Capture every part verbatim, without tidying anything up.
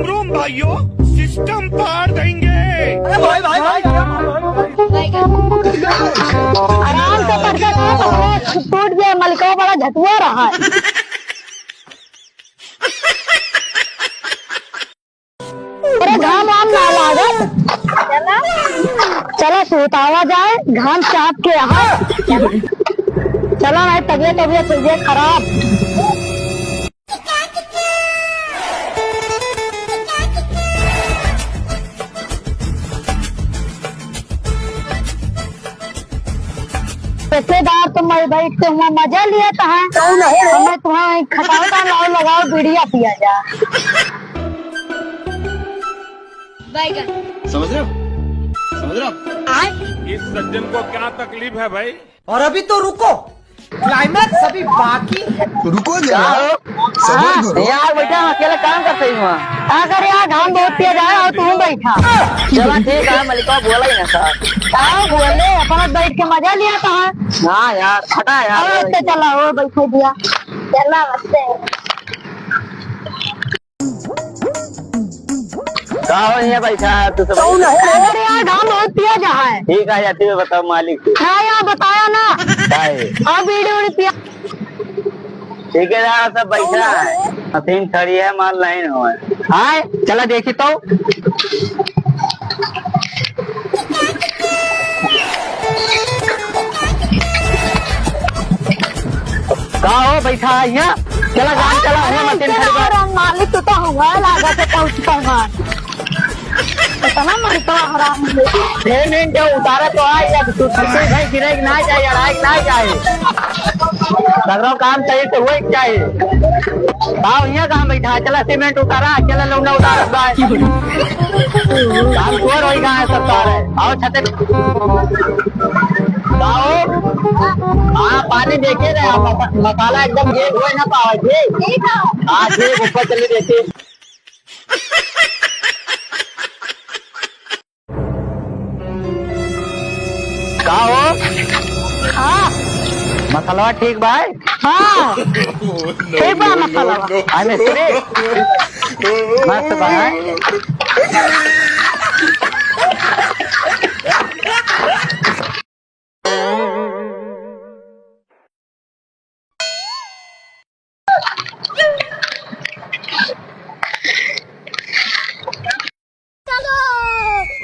रूम भाइयों, सिस्टम पार देंगे। अरे भाई, भाई, भाई, भाई। आराम से पढ़ के जाओ, तो हमें टूट गया, मलिकवा बड़ा झटुआ रहा है। अरे घाम वाम ना लागत। चला सुतावा जाए, घाम चाप के यहाँ। चला भाई, तबियत, तबियत हो गई खराब। ठेकेदार तो मैं बैठ के हुआँ मजा लियात है। कौन है? हमें तुम्हें खटाखा लाओ, लगाओ, बीड़िया पिया जा। बैगन। समझ रहे हो? समझ रहे हो आप? आय? इस सज्जन को क्या तकलीफ है भाई? और अभी तो रुको, climax अभी बाकी है। रुको जरा, हाँ। सबर करो। यहाँ बैठा हम अकेले काम करते ही हुआ। अगर यहाँ घाम बहुत तेज आया हो, तुम बैठा। चला ठीक है, मलिकवा बोला ही ना सर। का बोले, अपना बैठ के मजा लियात है। हाँ यार, हटा यार। अरे, तो चला, वो बैठे दिया। चला, बसते हैं। का हो, यहाँ बैठा है तू सब? कौन है? अरे यार, घाम बहुत तेज है। ठीक है, जाती है, बताओ मालिक से। हाँ, यहाँ बताया ना। का है? अब बीड़ी उड़ी पिया। ठीक है यार, सब बैठा है। मशीन खड़ी है, माल नहीं हुआ है। हाँ, चला देखी तो। का हो, बैठा है यहाँ? चला, जान चला, अरे, हमें मशीन इनके खरीदा। ना, मालिक तो, तो हुआ लागत है, पहुँच पर मान। इतना मरता हराम है। नहीं, नहीं, जो उतारा तो आए, या तू छत्तीस भाई गिरे कि ना जाए, या आए कि ना जाए। सगरो काम सही से होए के चाही। आओ, यहाँ कहाँ बैठा है? चला, सीमेंट उतारा, चला, लौंडा उतारा, बाय। काम चोर होई कहाँ है, सब तार है। आओ, छते। आओ। हाँ, पानी देखे रहे, आप मसा-, मसाला एकदम ये हुए ना पावे, ठीक? हाँ, ठीक, ऊपर चले देखिए। का हो? हाँ। मसलवा ठीक बा? हाँ। ठीक बा मसलवा। हाँ, मिस्त्री। मस्त बा, हैं?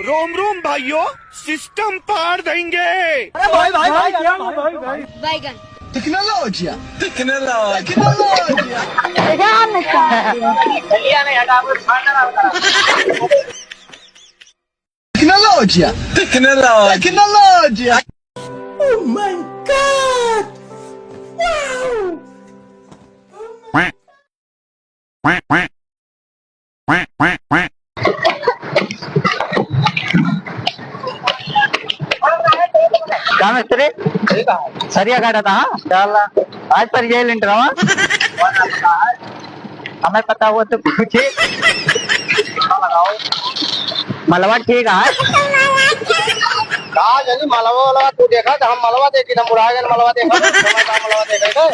रोम रोम भाइयों, सिस्टम पार देंगे। अरे भाई, भाई, भाई, क्या भाई, भाई, भाई? बैगन। टेक्नोलॉजिया, टेक्नोलॉजिया, टेक्नोलॉजिया। Tecnologia, tecnologia, tecnologia. Oh my God! Wow! का मिस्त्री? सरिया काटा था, हाँ? चला, आज पर ये लिंटरवा। हमें पता हुआ तो पूछे। मलवा ठीक है। का जानी मलवा वाला तू देखा तो हम मलवा देखी, हम बुढ़ा गए मलवा देखा, तो समय का मलवा देखा है।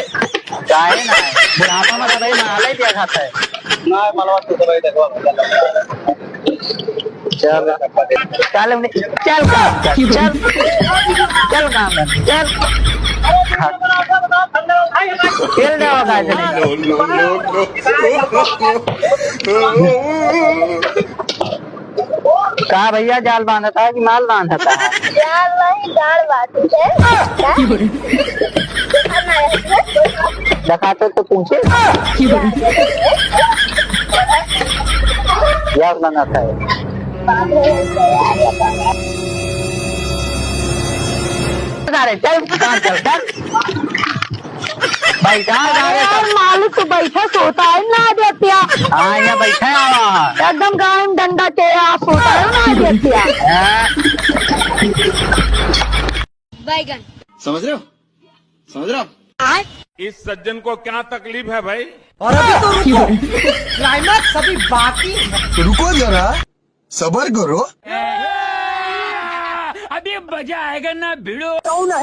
काहे ना? बुढ़ापा में तो भाई मलवा ही देखा था। ना, मलवा तू तो भाई देखो। चल, चल, चल काम कर, चल, चल काम कर, चल। खेल दे होगा इधर। No, no, no, no। का भैया, जाल बांधता है कि माल बांधता है? जाल नहीं, जाल बांधते हैं। दिखाते तो पूछे। यार बना था ये। अरे चल, कहाँ चल, चल। बैठा, अरे बैठा। यार, मालिक तो बैठा सोता है ना देतिया। हाँ, यहाँ बैठा है, आवा। एकदम गाय में डंडा के आप सोता है ना देतिया। हाँ। बैगन। समझ रहे हो? समझ रहे हो आप? इस सज्जन को क्या तकलीफ है भाई? और अभी तो रुको, climax अभी बाकी है। रुको जरा, सबर करो। अभी मजा आएगा ना भिड़ो। कौन है?